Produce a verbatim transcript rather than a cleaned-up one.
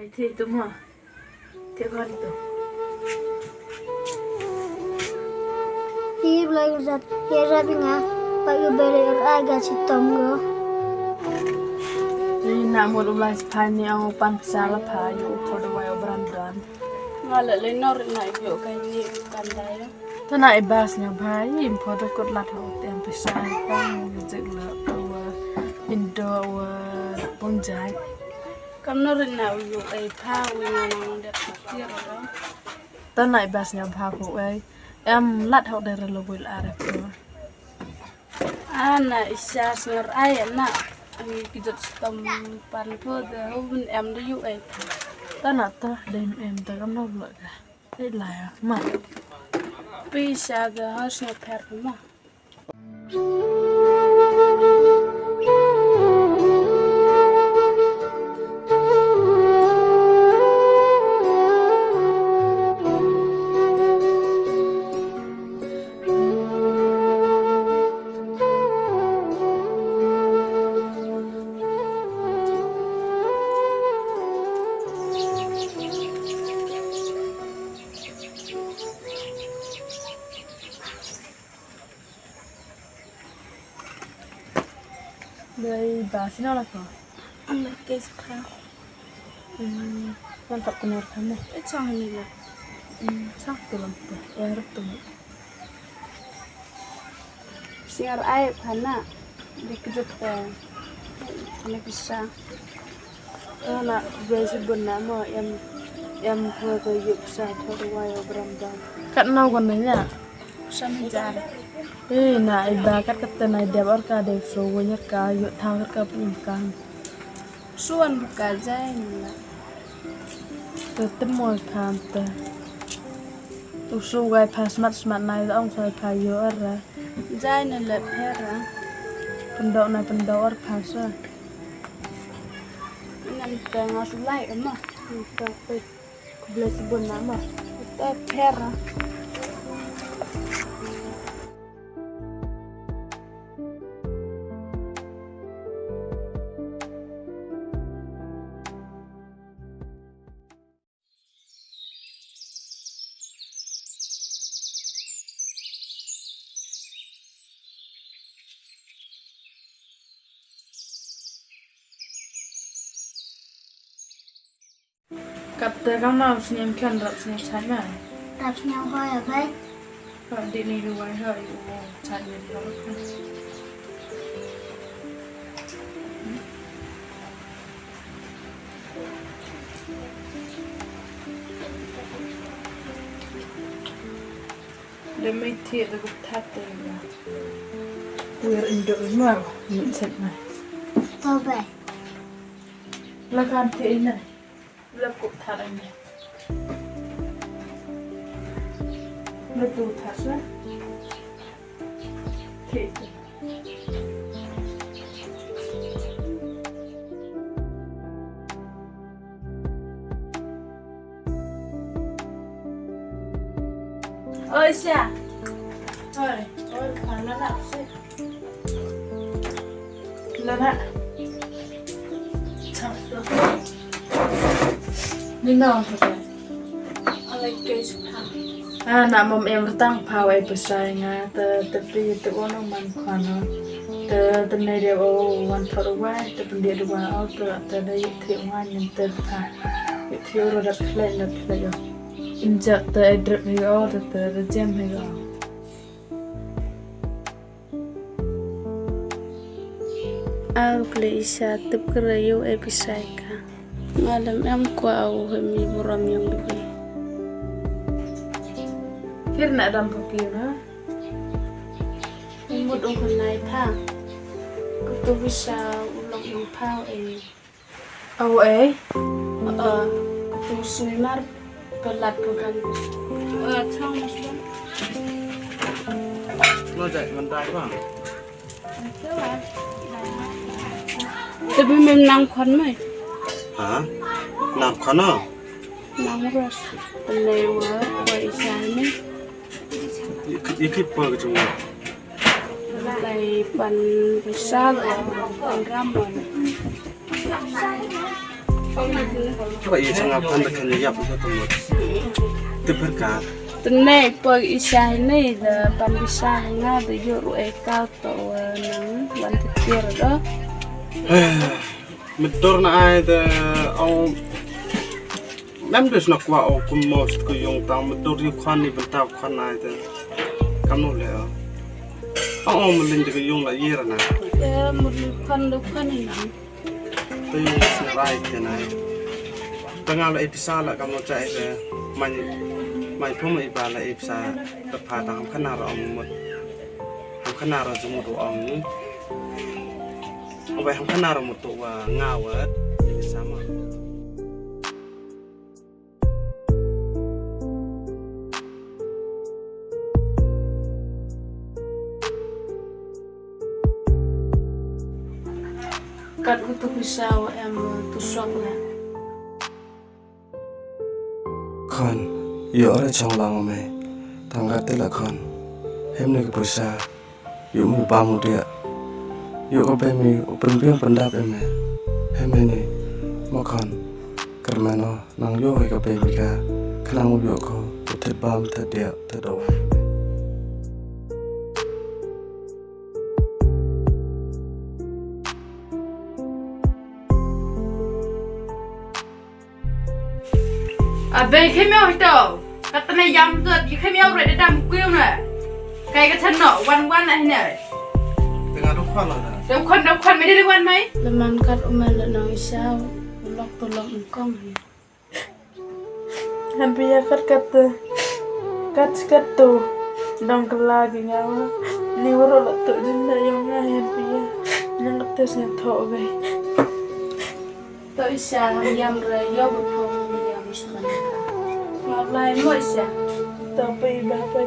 Ai, te tu mo. Te kan tu. Hi, Blai Guzat, hi, Rabinga, pa yu bere er ai ga si tom go. Ni na mo lu lai sphai ni ang pan pisa la pha yu u pho da wai o Brandon. Nga la le nor na yu kai ni kan da ya. Ta na i bas nya bha i pho da kut lat ho te am pisa pa ngi jik la wa indo wa pung jai. Kam no rin na u yu ei pha u yu nang dep tiar ro. Ta na i bas nya bha phu ei. Em lat hok de relo bul are phu. Ana isa sngar ai na. Ani kijot stom pan phu de hubun em de yu ei pha. Ta na ta de em ta kam no lo ka. Ei la ya ma. Pisa de har sngar pher ma. Dei ba sino la ko? An la ke sa. Hmm, man tak kenor kamu. Eh, chang ni la. Hmm, chang tu lam tu. Eh, rep tu. Siar ai phana. Dei kjut ka. Ana pisa. Ana bai si bun na mo em em ko ko yup sa tho de wai o bram bram. Kat nau kon na nya. Sa mi jar. Eh na i ba kat kat na i dep or ka de so wo nya ka yu thang ka pun ka. Suan buka jai na. Te te mo kan te. U su gai pha smat smat nai ong sai pha yor ra. Jai na le pher ra. Pendok na pendok or pha sa. Nan te ngas lai ma. Te pe kuble si bun na ma. Te pher ra. Kat te kam na u snem kan rap snem chai ma. Rap snem hoi a bai. Ka di ni ruwai ha i u chai ni rap. Da mai thied da gup that te na. Kuir indo ma min set ma. To bai. La kan thied ina. La gup that ina. La tu that sa. Thied. Oi sha. Oi, oi, pha la la sha. La la. Cha. Ni no sha. Alai ke sha. Ah, na mom em rtang pha wai pisa nga te te pi te ono man khano. Te te ne de o wan thor wai te pende de wa o te te de te wan nin te pha. Te ro da khle na khle yo. Injak te drip hi o te te jem hi o. Au ple isa tip kra yo e pisai ka. Ngalem em kwa au hem i buram yang duwe. Kir na dam papi na. Umut u hanai pha. Kutu bisa ulok yang pha e. Au ei. Aa, tu sui mar pelat bukan. Aa, chang mas bang. Lo jai man dai bang. Tapi mem nang khon mai. Ha? Nang khon no? Nang ros. Tenai wa wa isa ni. Ikit pa ke cuma. Lai pan pisa lo pan ramon. Ba i sanga pan da kan yap da tumut. Te berkat. Tene poi i sha ne da pan bisa nga da yu ru e ka to wa nang wan te tiar do. Medur na ai da au. Mem dus na kwa au kum mos ku yung tang medur yu kwan ni bentau kwan ai da. Kamu le au. Au melin da yung la yir na. Ya mur yu kwan do kwan ni nang. Te sngewrai te nai. Tanga la i pisa la kam lo cha i te. Mai mai phum i ba la i pisa. Te pha ta ham khana ro ong mut. Ham khana ro jumut ro ong. Ong bai ham khana ro mut to wa nga wa. I pisa ma. Kat u tu pisa wa em tu sok na. Khon, ïoh re chong lang me. Tang kat te la khon. Hem ne ka pisa. Ïoh me ba mu dia. Ïoh ka bei me u pynbiang pyndap em me. Hem ne. Ma khon. Kyrmen o. Nang ïoh ka bei me ka. Khnang u ïoh ko. U thit bam thit dia. Thit dawai. Abe khim ïoh hito. Katne yam dot yu khim ïoh re de dam kuiu ne. Kai ka chan no wan wan ah ne. Tengah dukhan lah. Dukhan dukhan me de wan mai. Leman kat uman le nang isau. Lok tu lok engkong. Hampir ya kat kat tu. Kat kat tu. Dong kela gi ngawa. Ni waro la tu jinda yong ngai hampir ya. Nang kat tu snya thok gai. To isha ham yam re yo bu thong yam shkan. Ngaw lai mo isha. To pe ba pe.